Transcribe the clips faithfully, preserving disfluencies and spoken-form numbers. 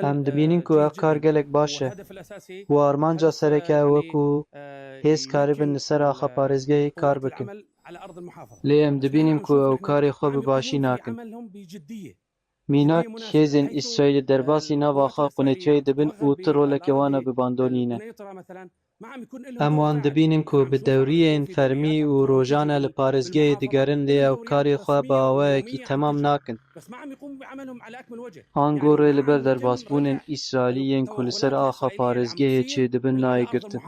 Em dibînin ku ev kar gelek baş e û armanca sereke ew e ku hêz karibin li ser axa parêzgehê kar bikin. Lê em dibînin ku ew karê xwe bi başî nakin. Mînak, hêzên Îsraîlî derbasî nav axa Quneytiyayê dibin û tu roleke wan a bi bandor nîne. Em wan dibînin ku bi dewriyên fermî û rojane li parêzgehê digerin, lê ew karê xwe bi awayekî temam nakin. Ango rê li ber derbasbûnên Îsraîlî yên ku li ser axa parêzgehê çêdibin nayê girtin.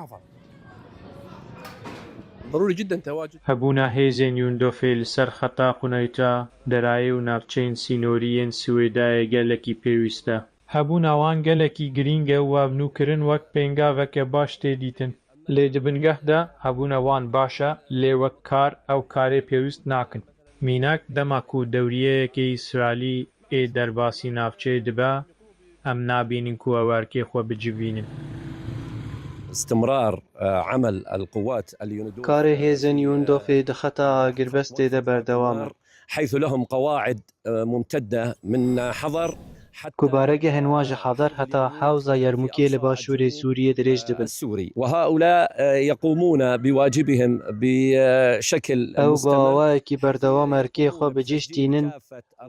ضروري جدا تواجد Hebûna hêzên Yûndofê li ser xeta Quneyta, Derayê û navçeyên sînorî yên Swêdayê gelekî pêwîst e. Hebûna wan gelekî girîng e û ev nûkirin wek pêngaveke baş tê dîtin. Lê di bingeh de hebûna wan baş e, lê wek kar ew karê pêwîst nakin. Mînak, dema ku dewriyeyekê Îsraîlî ê derbasî navçeyê dibe, em nabînin ku ew erkê xwe bi cî bînin. استمرار عمل القوات اليونيدوف Karê hêzên Yûndofê di xeta agirbestê de berdewam e. حيث لهم قواعد ممتدة من حضر Ku baregehên wan ji Hazar heta Hewza Yermûkê li başûrê Sûriyê dirêj dibin. السوري وهؤلاء يقومون بواجبهم بشكل Ew bi مستمر awayekî berdewam erkê xwe bi cî tînin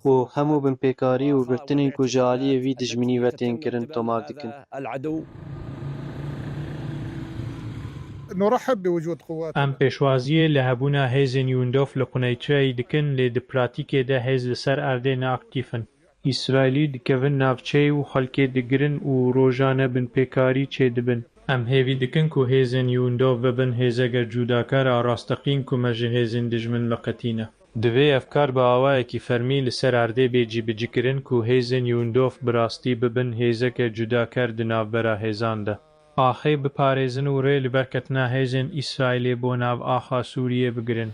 û hemû binpêkarî û girtinên ku ji aliyê vî dijminî ve tên kirin tomar dikin. العدو نرحب بوجود قوات Em pêşwaziyê li hebûna hêzên Yûndof li Quneytiyayê dikin, lê di pratîkê de hêz li ser erdê ne aktîf in. Îsraîlî dikevin navçeyê û xelkê digirin û rojane binpêkarî çêdibin. Em hêvî dikin ku hêzên Yûndof bibin hêzeke cudakar a rasteqîn ku me ji hêzên dijmin veqetîne. Divê ev kar bi awayekî fermî li ser erdê bê cîbicîkirin ku hêzên Yûndof bi rastî bibin hêzeke cudakar di navbera hêzan de. Axê biparêzin û rê li berketina hêzên Îsraîlê bo nav axa Sûriyê bigirin.